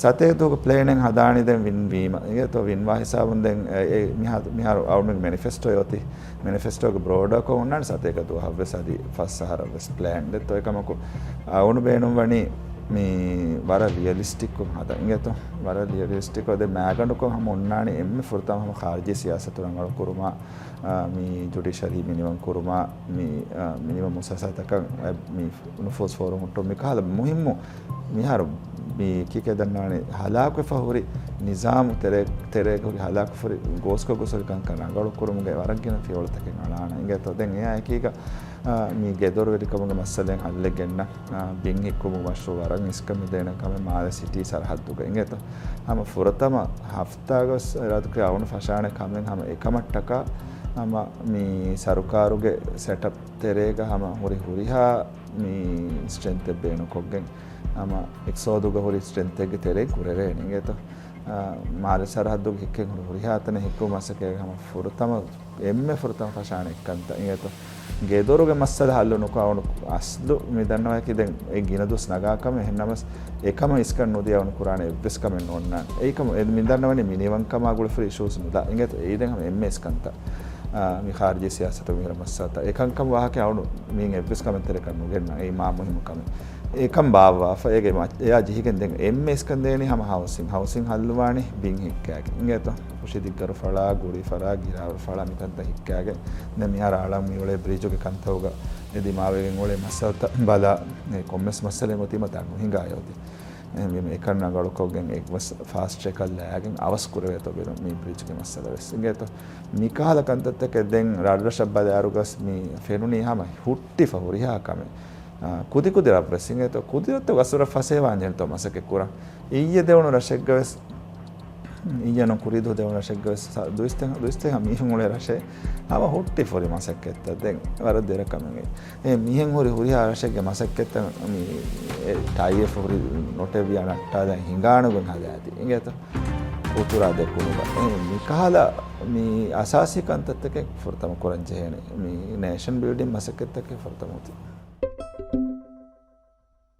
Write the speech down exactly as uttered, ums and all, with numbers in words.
ސަތޭކަ ދުވަހުގެ ޕްލޭނެއް ހަދާނީ ދެން ވިން ވީމަ. އިނގޭތޯ ވިންވާ ހިސާބުން ދެން އެ، އެ، މިހާ-، މިހާރު އަޅުމެންގެ މެނިފެސްޓޯ އޮތީ. މެނިފެސްޓޯގެ ބްރޯޑަކޮށް ހުންނާނެ ސަތޭކަ ދުވަހަށްވެސް އަދި ފަސް އަހަރަށްވެސް ޕްލޭން ދެއްތޯ. އެކަމަކު އަޅުގަނޑު ބޭނުންވަނީ މި ވަރަށް ރިއަލިސްޓިކްކޮށް ހަދަން. އިނގޭތޯ ވަރަށް ރިއަލިސްޓިކްކޮށް ދެ މާގަނޑުކޮށް ހަމަ އޮންނާނީ އެންމެ ފުރަތަމަ ހަމަ ޚާރިޖީ ސިޔާސަތު ރަނގަޅު ކުރުމާ، އާ، މި ޖުޑިޝަރީ މިނިވަން ކުރުމާ، މި، އާ، މިނިވަން މުއައްސަސާތަކަށް، އާ، މި ނުފޫޒް ފޯރުމް ހުއްޓުން މިކަހަލަ މުހިއްމު މިހާރު މި ކީކޭ ދަންނާނެ ހަލާކުވެފަ ހުރި ނިޒާމު ތެރޭ-، ތެރޭގަ ހުރި ހަލާކު ހުރި ގޯސްކޮށް ގޮސް ހުރި ކަންކަން ރަނގަޅު ކުރުމުގެ ވަރަށް ގިނަ ފިޔަވަޅުތަކެއް އަޅާނަ. އިނގޭތޯ ދެން އެއާ އެކީގަ، އާ، މި ގެދޮރުވެރިކަމުގެ މައްސަލައިން ހައްލެއް ގެންނަ، އާ، ބިން ހިއްކުމުގެ މަޝްރޫއު ވަރަށް އިސްކަން މިދޭނެ ކަމެއް މާލެ ސިޓީ ސަރަހައްދުގަ. އިނގޭތޯ ހަމަ ފުރަތަމަ ހަފްތާގަސް އިރާދަކުރި އަޅުގަނޑު ފަށާނެ ކަމެއް ހަމަ އެކަމަށްޓަކާ ހަމަ މި ސަރުކާރުގެ ސެޓަޕް ތެރޭގަ ހަމަ ހުރި ހުރިހާ މި ސްޓްރެންތެއް ބޭނުންކޮށްގެން، ހަމަ އިޤްތިޞާދުގަ ހުރި ސްޓްރެންތެއްގެ ތެރެއިން ކުރެވޭނެ. އިނގޭތޯ، އާ، މާލެ ސަރަހައްދުގަ ހިއްކެން ހުރި ހުރިހާ ތަނެއް ހިއްކުމަށް މަސައްކަތް ހަމަ ފުރަތަމަ، އެންމެ ފުރަތަމަ ފަށާނެ އެއްކަންތައް. އިނގޭތޯ، ގެދޮރުގެ މައްސަލަ ހައްލު ނުކޮށް އަޅުގަނޑު އަސްލު މި ދަންނަވައިކީ ދެން އެ ގިނަ ދުވަސް ނަގާ ކަމެއް. އެހެންނަމަސް އެކަމަށް އިސްކަން ނުދީ އަޅުގަނޑު ކުރާނެ އެއްވެސް ކަމެއް ނޯންނާނެ. އެއީ ކަމަށް އެ މި ދަންނަވަނީ މިނިވަންކަމާ ގުޅިފަހުރި އިޝޫސް ނުދާ. އިނގޭތޯ އެއީ ދެން ހަމަ އެންމެ އިސްކަންތައް. އާ، މި ޚާރިޖީ ސިޔާސަތު މިހިރަ މައްސަލަތައް. އެކަންކަމަށް ވާހަކަ އަޅު މިއިން އެއްވެސް ކަމެއް ތެރެކަށް ނުގެންނަ. އެއީ މާ މުހިއްމު ކަމެއް. އެކަން ބާއްވާފަ އޭގެ މަ-، އެއާ ޖެހިގެން ދެން އެންމެ އިސްކަން ދޭނީ ހަމަ ހައުސިން. ހައުސިން ހައްލުވާނީ ބިން ހިއްކާގެން. އިނގޭތޯ ފުށި ދިއްގަރު ފަޅާ، ގުޅި ފަރާ، ގިރާވަރު ފަޅާ މިކަންތައް ހިއްކާގެން. ދެން މިހާރު އަޅަން މި އުޅޭ ބްރިޖުގެ ކަންތައްގަ އެ ދިމާވެގެން އުޅޭ މައްސަލަތައް ބަލާ، އެ ކޮންމެސް މައްސަލައެއް އޮތީމަ ތަން ނުހިނގާ އޮތީ. އެ މި އެކަން ރަނގަޅުކޮށްގެން އެއްވެސް ފާސްޓް ޓްރެކަށް ލައިގެން އަވަސް ކުރެވޭތޯ ބެލުން މި ބްރިޖްގެ މައްސަލަ ވެސް. އިނގޭތޯ މިކަހަލަ ކަންތައްތަކެއް ދެން ރަށްރަށަށް ބަލާއިރުގަސް މި ފެނުނީ ހަމަ ހުއްޓިފަ ހުރިހާ ކަމެއް. އާ، ކުދިކުދި ރަށްވެސް އިނގޭތޯ ކުދިރަތުގެ އަސަރަށް ފަސޭހަވާންޖެހޭނެތޯ މަސައްކަތް ކުރަން. އިއްޔެ ދެވުނު ރަށެއްގަވެސް، އިއްޔެ ނޫން ކުރީދުވަހު ދެވުނު ރަށެއްގަވެސް ސަ-، ދުއިސައްތަ-، ދުއިސައްތަ މީހުން އުޅޭ ރަށެއް ހަމަ ހުއްޓިފަ ހުރި މަސައްކަތްތައް ދެން ވަރަށް ދެރަ ކަމެއް. އެ މިހެން ހުރި ހުރިހާ ރަށެއްގެ މަސައްކަތްތައް މި އެ ޓައިއެއް ހުރި ނޮޓެއް ވިޔާ ނައްޓާލަން ހިނގާނުގެން ހަދާތީ އިނގޭތޯ އުތުރާ ދެކުނުގަ. އެ މިކަހަލަ މި އަސާސީ ކަންތައްތަކެއް ފުރަތަމަ ކުރަން ޖެހޭނެ. މި ނޭޝަން ބިލްޑިން މަސައްކަތްތަކެއް ފުރަތަމަ އޮތީ.